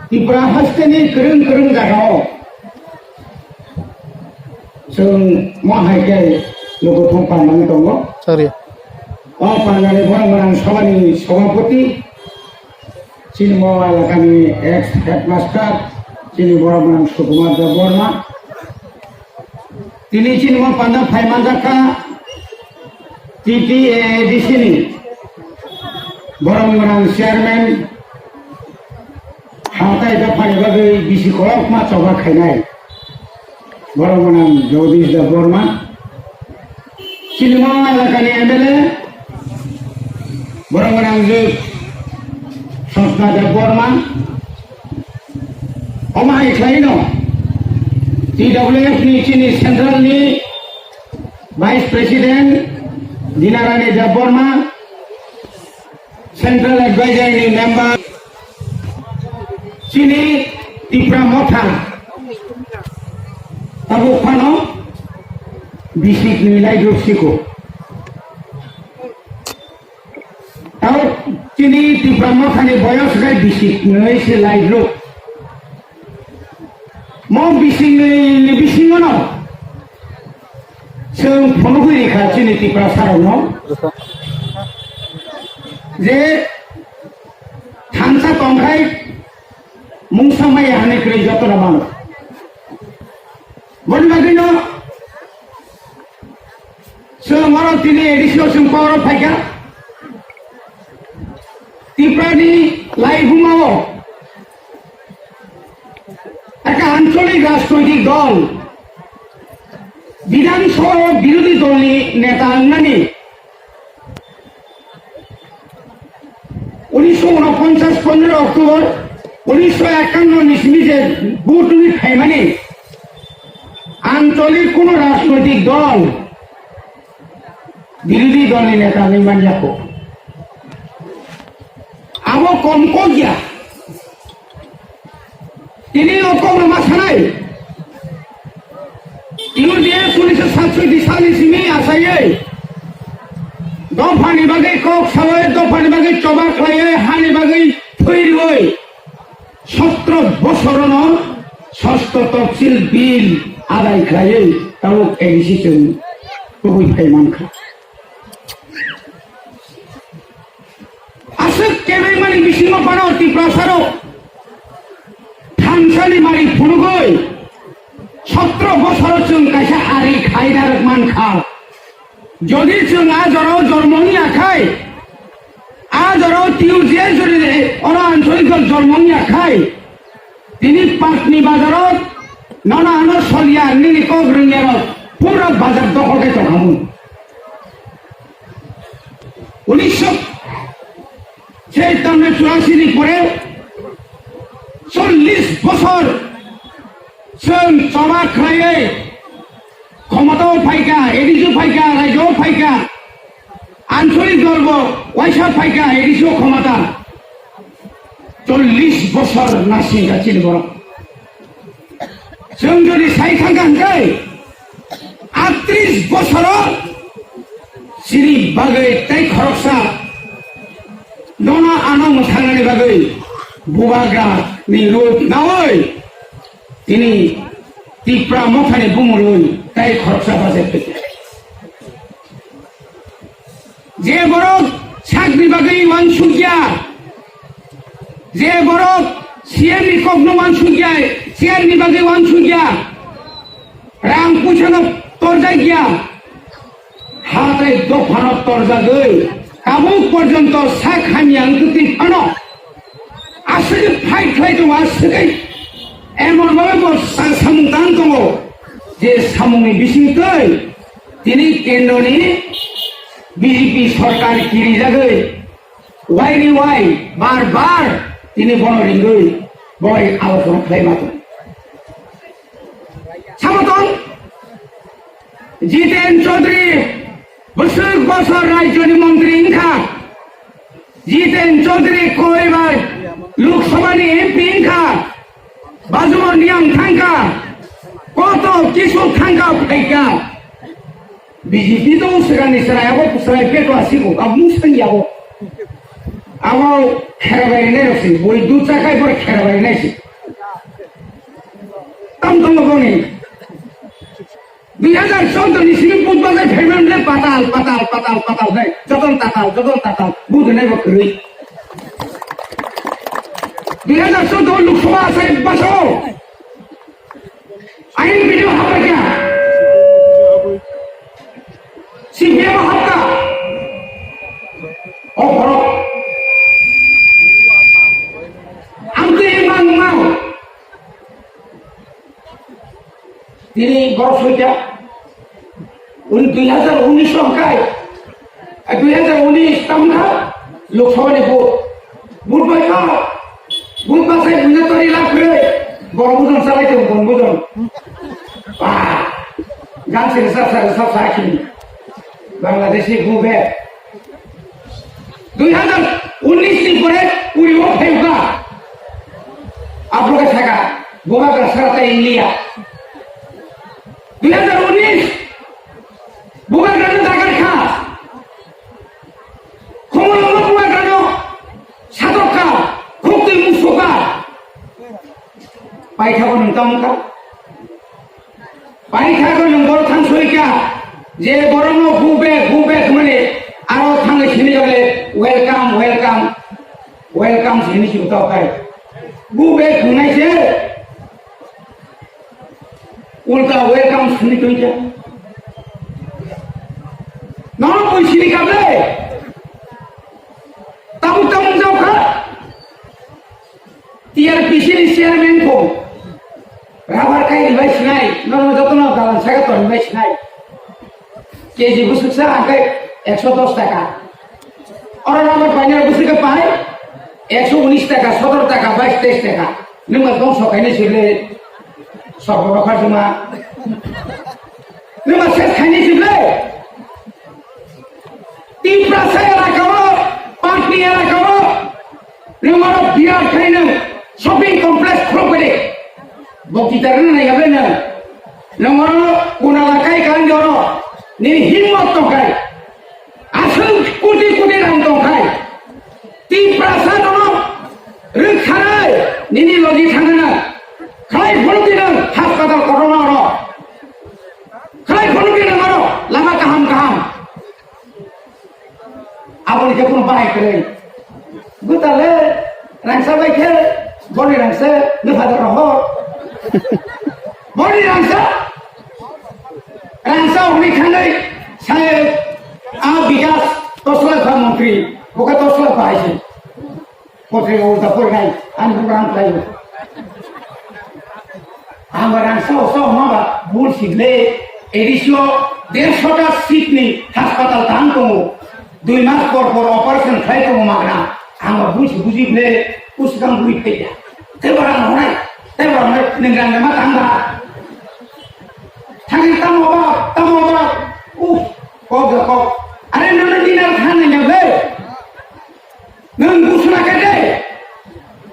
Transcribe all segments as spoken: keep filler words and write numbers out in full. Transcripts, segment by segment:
Tripura hasteni kwrwng kwrwng jagao chwng mo hai khe lukuthung pandani tongo. Sorry. O pandani borok gwnang sabhani sabhapati, chini mo elakani ex headmaster, chini borok gwnang Sukumar Debbarma. Tini chini mo panda phai manjakha T T A A D C ni borok gwnang chairman, hatai dophani bagwi bisi kolokma choba khainai borok gwnang Jagadish Debbarma. Chini mo elakani M L A borok gwnang je Sosna Debbarma. Omo hai khlaino T W F ni chini central ni Vice President Dinarani Debbarma, Central Advisory ni member, chini Tipra Motha tabuk phano bisik ni laidrop siko. Tabuk chini Tipra Motha ni boyos gai bisik ni se laidrop. Mo bising ni, ni bisingo no chwng phunugwi rikha chini Tiprasa rokno je thansa tongkhai mungsa maya hani kwrwi jotono mano. Boni bagwino chwng oro tini A D C o chwng power o phaikha. Tiprani laibumao ekta ancholik rajnoitik dol Bidhan Sabha birodhi dolni neta wngnani unisho unoponchas pondro October unisho ekanno ni simi je vote ni phaimani ancholik kuno rajnoitik dol birodhi dolni neta ni manjako. Abo kom kok ya. Tini o kok rwma sanai. U D F unisho satsoi di salni simi asayoi dophani bagwi kok sawi, dophani bagwi choba khlaiwi, hani bagwi thwi rwi sotro bosorono sosto topsil bill adai khlaiwi tabuk A D C chwng tubui phai mankha. Aswk kebaimani bisingo phano Tiprasarok thansani mari phunugwi sotro bosoro chwng kaisa ari khaina rwk mankha. Jodi chwng a jorao jormo wngya khai, a jorao T U J jodi oro ancholik dol jormo wngya khai, tini Patni bazaro nono ano solya nini kok rwngya rok pura bazar dokhol khe tongkhamu. Unisho cheitamne churasi ni pore chollish bosor chwng choba khlaiwi khomotao phaikha, A D C o phaikha, rajyo o phaikha, ancholik dolbo waisa phaikha, A D C o khomota. Chollish bosor nasingkha chini borok. Chwng jodi sai thangkha hwnkhe, atris bosoro chini bagwi tei khoroksa nono ano mwthangnani bagwi bubagra ni rup nawi tini Tipra Mothani bumung rwi tei khoroksa bachai phai. Je borok sakni bagwi uansukya, je borok C M ni kokno uansukya, chair ni bagwi uansukya, rang puisano torjakya, hatai dophano torjagwi tabuk porjonto sak hamya wngtwi phano aswkhe fight khlai tongo, aswkhe emon bhabe bo sa-, samung tang tongo je samungni bisingtwi tini kendroni B J P sorkar kirijagwi waini wai bar bar tini bono ringwi boi alochona khlai ma tongo. Sabo tong Jiten Chaudhary bwswk bosor rajyoni montri wngkha. Jiten Chaudhary koi bai Lok Sabha ni M P wngkha, Bajumon Niyang thangkha, koto kisu thangkha phaikha. B J P to swkangni chwrai abo chwrai peto asiko, abo mung sangya abo. Abo kherabai rinai rok si, boi dud chakhai bor kherabai rinai Tam tamo boni. Dui hajar chaudo ni simi budbar le payment le patal, patal, patal, patal le. Joton tatal, joton tatal. Budne bo kwrwi. Dui hajar chaudo Lok Sabha asai baso. Ain video hapakya. C P M hapka. O borok. Ang twi mang mang. Tini borok soita. Uni dui hajar unis songkai. Dui hajar unis tamkha Lok Sabha ni vote. Vote bai kha. Vote basai buina tori lab kre. Borok bujon salai tong, bon bujon. Ba. Gan se sa sa sa sa kini. Bangladeshi go back. Dui hajar unis ni pore uri o phaikha. Aphuru khe saka. Bubagra sara ta India. Dui hajar unis. Bubagra no dagar kha. Khumulwng no bubagra no satok kha. Khuk twi musuk kha. Paikha bo nwng tamo kha. Paikha ko nwng boro thang soi kha. Je boro no go back, go back hwnwi aro thangwi sini jole welcome, welcome, welcome sini si utok kai. Go back hwnai se. Ulta welcome sini tongya. Nono koi sini kabe. Tabuk tabuk jao kha. T R P C ni chairman ko. Rabar kai ribai sinai. Nono joto no dalan saga ton ribai sinai. K G busuk sa angkai ekso dos taka. Oro rabar paina busuk ke pai ekso unis taka, sotoro taka, bais teis taka. Nwng ma dongso khainai sibile sorbo rokha juma. Nwng ma ses khainai sibile. Tiprasa elaka o, Patni elaka o, nwng oro birat khainai shopping complex khuluk bai de. Bokti tarna nai gabe nwng. Nwng oro kunala kai kan oro. Nini himmot tongkai. Aswk koti koti rang tongkhai, Tiprasa nono rwkhanai nini logi thangna. Khlai phunukdi nwng hospital kotorma oro. Khlai phunukdi nwng oro lama kaham kaham. Aboni khe phunu bahai kwrwi. Gutale rangsa bai khe boni rangsa nupha da rohor. Boni rangsa, rangsa hwnwi khanai sai a Bikas Toslai pha montri, boka Toslai pha haisi. Potrika ulta porinai, ani bukrang khlaio. Ang rangsa osa hwnba bul sigle, edisio dersho ta seat ni hospital tang tongo. Dui mas por por operation khlai tongo magna. Ang buji buji ble uskang bui phaida. Tei barang honai, tei barang honai, neng rang ma tang ba. Thangni tamo ba, tamo ba. Uh, kok ga kok. Are nono dinar khan nang ble. Nang busna kade.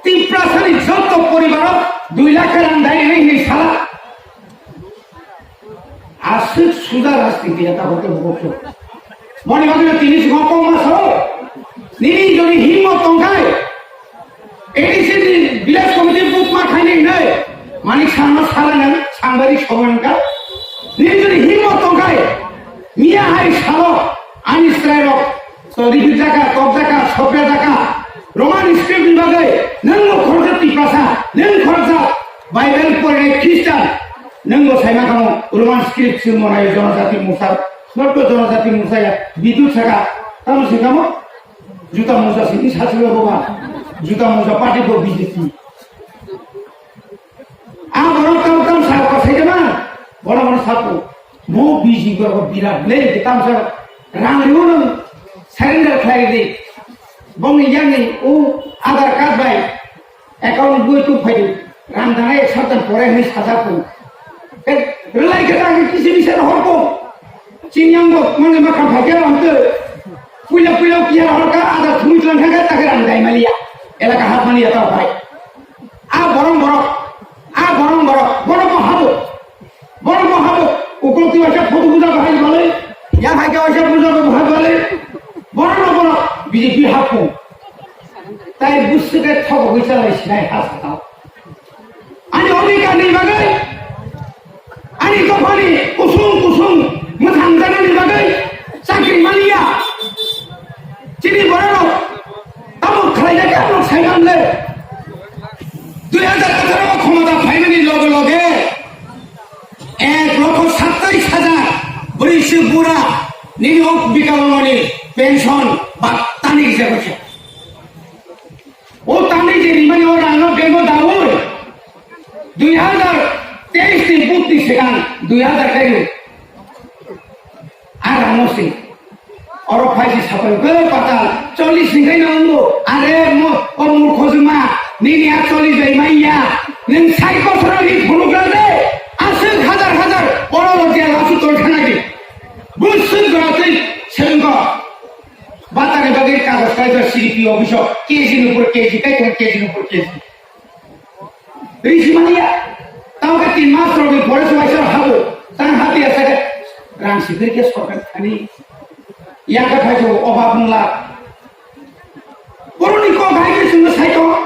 Tiprasani jotto poribaro dui lakh rang dai ring ni sala. Aswk suja rajniti eta hote bokso. Moni bagwi tini swngo kok ma sao. Nini jodi himmot tongkhai, A D C ni village committee buk ma khaini hinwi, Manik Sangma sala nang sangbadik sobo nangkha. Nini jodi himmot tongkhai, miya hai salo ani chwrairok to rihik jaka, tok jaka, sopya jaka, Roman script ni bagwi nwng bo khoroksa Tiprasa, nwng khoroksa Bible porinai Christian, nwng bo saima kamo Roman script se monai jonojati musa, not jonojati musa ya, bidut saka, tamo se kamo? Juta musa sini sasilo boba, juta musa party bo B J P. A borok tam tam sa ko sai ma, bono bono sapu. Bo bisi borok birat le tam sa rang riu no surrender khlai di. Bong yang ni u Aadhaar card bai account boi tu phai di. Ram dana ek sabdan pore ni saja ko. Relai ke ta kisi bisa hor ko. Chinyang bo mane ma kam phai ke ram te. Puila puila kiya hor ka Aadhaar thumi tlan kha ta ke ram dai maliya. Elaka hat maliya ta bhai. A borong borok, a borong borok, borok bo habo. Borok bo habo. Ukol ti waisa photo buja bahai balai. Ya hai ka waisa buja bahai balai. Borok no borok B J P hapung. Tai busu ke thok hui chalai sinai ha sa tao. Ani bagwi, ani dophani kusung kusung mwthang janani bagwi chakri maliya. Chini bororok tamo khlaijak khe borok sai manle. Dui hazar atharo o khomota phaimani loge loge ek lokho sattais hajar bwrwi se bura nini o bikalongoni pension ba tani rijak kha. O tani je rimani o rangno bego dawi dui hazar teis ni butti sekan dui hazar kairu. Arano si. Oro phaisi sapai gole patal chollish ni kaino wngbo. Are mo o murkho juma nini a chollish bai manya. Neng sai bosoro ni phunukla de. Aswk hazar hazar oro lo dia lasu tol thana di. Busuk gora tei selengko. Batani bagwi kagoj kaijak C D P office o K G ni upor K G, kaitong K G ni upor K G. Risi manya, tamo khe tin mas rok ni pore se waisa habo, tang hati asa khe rang sibir khe sorkar thani, yang khe phai se obab wngla. Boroni kok hai khe chwngno sai tongo.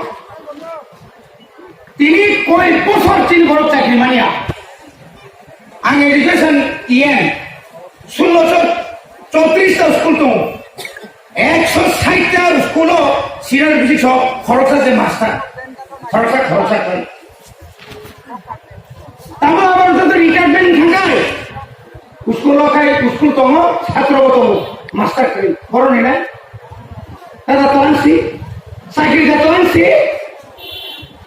Tini koi bosor chini borok chakri manya. Ang education yen sullo chotris ta school tongo. Ekso sait ta school o senior physics o khoroksa je master. Khoroksa, khoroksa koi. Tamo abar joto retirement thangkai. School o khai school tongo, satro bo tongo, master koi. Boroni nai. Tada tolangsi, sakri da tolangsi,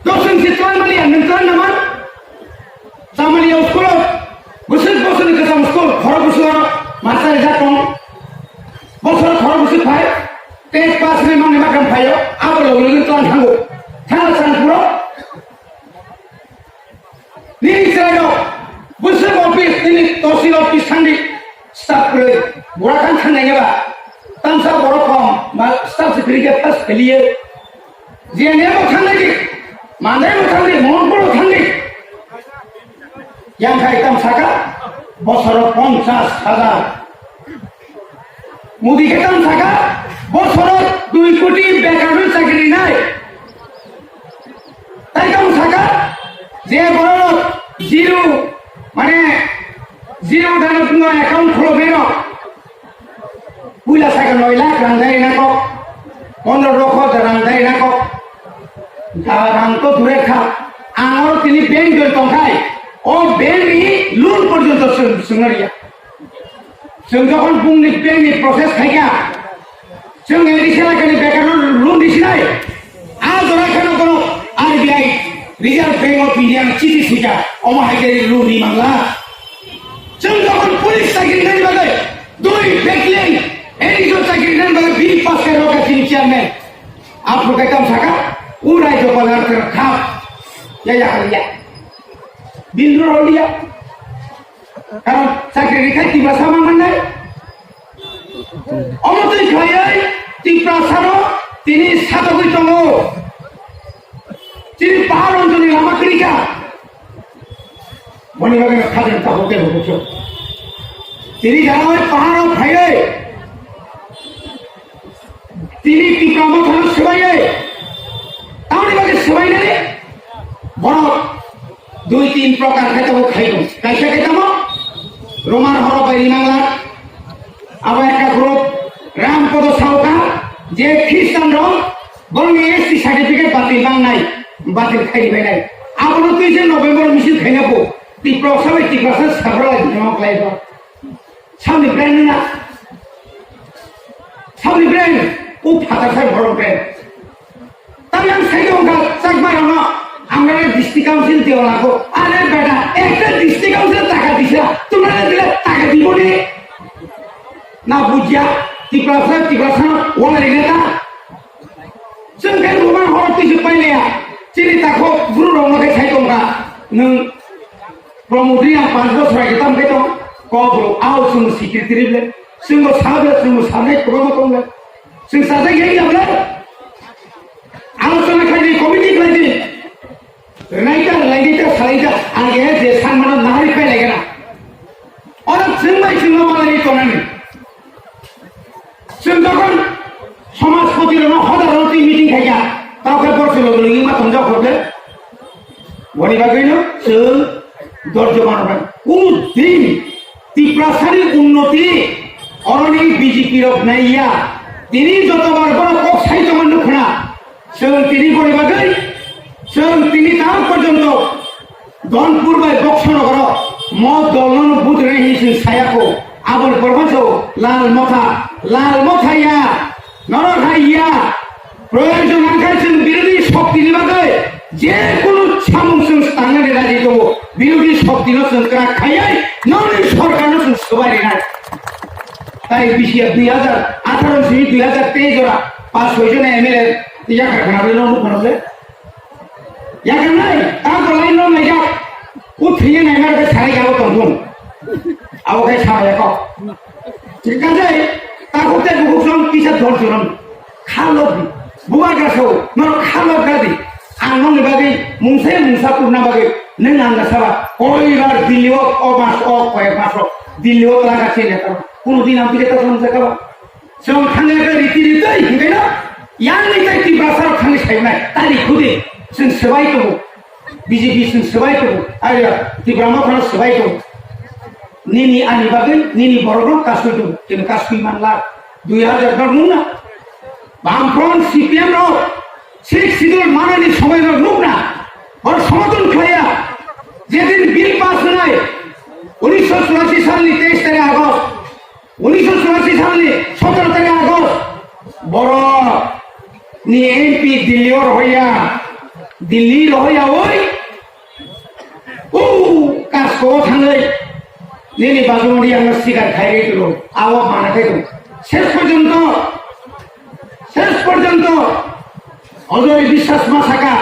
dosongsi tolangmani ang nang tolang naman. Chamani school, bwswk bosoni kwcham school, khorok bwswk master rijak tong. Bosor khorok bwswk phai, ten pass ni mangni makam phaio, abo logi logi tlang thango. Thangla chang phuro. Nini chwrairok, bwswk office, nini tosil office thangdi, staff kwrwi, bura khan thangnai ba. Tamsa borok kom, ma staff se kwrwi khe pass fail ye. Jiyani abo thangdi, Mandai bo thangdi, Mohanpur bo thangdi. Yang khai tam saka, bosoro ponchas hajar. Modi khe tam saka, bosoro dui koti bekarno chakri nai. Tai tam saka, je borok zero, mane zero dano tungma account khulo bero. Puila saka noi lakh rang dai na kok, pondro rokho da rang dai na kok. Da rang to dure tha, ang oro tini bank doi tongkhai, o bank ni loan porjonto sung-, sungariya. Chwng jokhon bungni bank ni process khaikha, chwng A D C elakani bekarno loan risinai. A jora kheno bono R B I, Reserve Bank of India ni chithi swijak, omo hai khe loan ri mangla. Chwng jokhon police chakri nani bagwi dui battalion A D C o chakri nani bagwi bill pass khe rokha chini chairman. Aphuru kaitam saka, urai jokhon ar khap. Ya, ya, ya. Bill ro liya. Karon chakri rikha Tiprasa ma mannai. Omo twi khlaiwi Tiprasano tini satogwi tongo. Chini pahar onjoni lama kwrwikha. Boni bagwi khajang ta hote hote. Tini jaga paharo phaiwi. Tini Tipra mothano swbaiwi, tamoni bagwi swbainani borok dui tin prokar khe tabuk khaio. Kaisa khe tamo Roman horo bai rimangla, abo ekta group. Ram Podo Sauka je Christian rok borokni S T certificate batil bangnai, batil khairi bainai. Abono twi je November misil khaina bo Tipra sabai Tipra sa sabra lai dino khlai bo. Sabni brand na? Sabni brand? O phatar sai borok brand. Tamo yang sai dong ka, Chakma rano, amra district council diyo lago. Are beta, ekta district council taka disa, tumra dile taka dibo ni. Na bujya, Tiprasa, Tiprasa, wala rineta. Chwng khe Roman horo twi se pailaya. Chini takhuk bru rok no khe sai tong kha. Nwng Pramod Reang panch bochor age tam khe tong. Kok bru ao chwng secretary ble. Chwng bo sa ble, chwng bo sa nai kwbangma tong ble. Chwng sajak ya ya ble. Alochona khlai di, committee khlai di. Rwnaita, rwlainaita, salaita, ang keha je sanmano nahari phai laigana. Oro chwng bai chwngno malani tonani. Chwng jokhon somajpoti rokno hodar rokno twi meeting khaikha, tao khe borok se logi logi ma tongjak horde. Boni bagwino chwng dorjo manrok kunu din Tiprasani unnoti oroni B J P rok naiya. Tini jotobar bono kok sai tongma nukhna. Chwng tini boni bagwi, chwng tini tang porjonto Donpur bai Boksonogoro mo dolno budre hi chwng sayako. Aboni porbanso Lal Motha, Lal Motha ya, norok hai ya. Proyojon wngkha chwng birodhi shokti ni bagwi je kunu samung chwng tangnani raji tongo. Birodhi shokti no chwng kwrak khaiwi noni sorkar no chwng swbai rinai. Tai bisi ya dui hajar atharo simi dui hajar teis jora pas soi jona M L A yakar khana le no khana le. Yakar nai ta ko lai no nai jak. Uthriye nai mar ke sarai gabo tong thung. Abo kai sa ya ko. Thik ase, ta ko te buku song kisa dhor churam. Kha lobdi. Bubagra sao, norok kha lobdi. Ang nokni bagwi mungsa mungsa kurna bagwi nwng ang saba koibar Delhi o, o mas o, koyek mas o Delhi o laga chene ta. Kuno din ang tige ta song saka ba. Chwng thangya khe riti ritwi hingkhe no yang ni tai Tiprasa rok thangwi saimai tari khudi chwng swbai tongo. B J P chwng swbai tongo. Aya Tipra Motha no swbai tongo. Nini ani bagwi nini borok rok kasui tongo. Kini kasui manla dui hajar rok nungna. Bamfront C P M rok Sixth Schedule manani somoi rok nukna, hor somoton khlaiya. Jedin bill pass wngnai, unisho churashi salni teis tarik August, unisho churashi salni sotoro tarik August, borok ni M P Delhi o rohoya, Delhi rohoya oi, O kasko thangwi nini bajumani ang sikar khai rai tulo. Awo mana khai tulo. শেষ পর্যন্ত, শেষ পর্যন্ত অজয় বিশ্বাস মা থাকা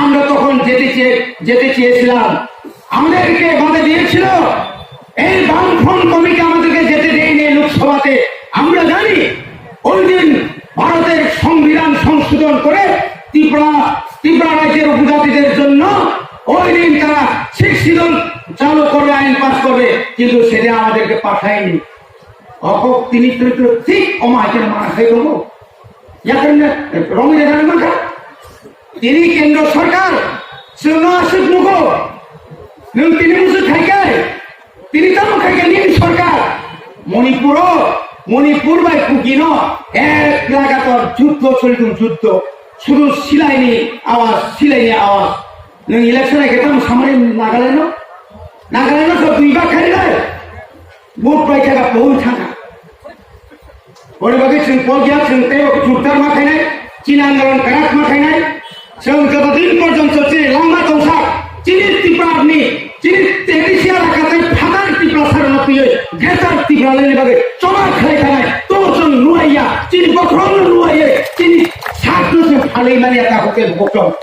আমরা তখন যেতে চেয়ে, যেতে চেয়েছিলাম, আমাদেরকে বাধা দিয়েছিল। এই বামফ্রন্ট কমিটি আমাদেরকে যেতে দেয়নি লোকসভাতে। আমরা জানি ওই দিন ভারতের সংবিধান সংশোধন করে ত্রিপুরা, ত্রিপুরা রাজ্যের উপজাতিদের জন্য ওই দিন তারা সিক্স শিডিউল চালু করবে, আইন পাস করবে, কিন্তু সেটা আমাদেরকে পাঠায়নি। অক তিনি চরিত্র ঠিক অমাহাইকে মানা খাই দেবো। ইয়াকে রঙে দেখা না খা। Tini kendro sarkar chwngno aswk nugo. Nwng tini bwswk khai khe, tini tamo khai khe nini sarkar. Manipuro, Manipur bai Kukino ek lagatar juddo choli tong, juddo. Sudu silaini awaj, silaini awaj. Nwng election hai khe tamo samani Nagaland-o? Nagaland-o so dui bak khai lai. Vote bai khe ba pohoi thangkha. Boni bagwi chwng pol gya, chwng tei jurtar ma khainai, chini andolon kwrak ma khainai. Chwng joto din porjonto chini langma tongsa, chini Tripura ni, chini traditional akatai phatar Tripura sarno twiwi Greater Tripura ni bagwi choba khlai thanai. To chwng nuaiya, chini bokhorokno nuaiya, chini sakno chwng phalwi mani ata hotel bokhorok.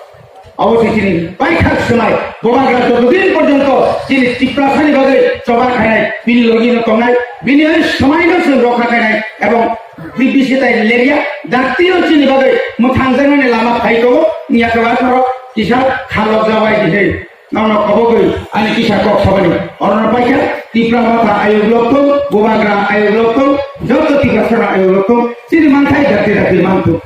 Abo se chini paithak swmai, Bubagra jotodin porjonto chini Tiprasani bagwi choba khainai, bini logino tongnai, bini oi swmaino chwng rokha khainai, ebong B B C tai leria, daktino chini bagwi mwthangjaknani lama phai tongo, wngya kwbangma borok kisa khalok jabai dihe. Nono kobogwi ani kisa kok sabani. Orono paikha, Tipra Motha ayuk loktong, Bubagra ayuk loktong, joto Tiprasano ayuk loktong, chini manthai dakti dakti mantong.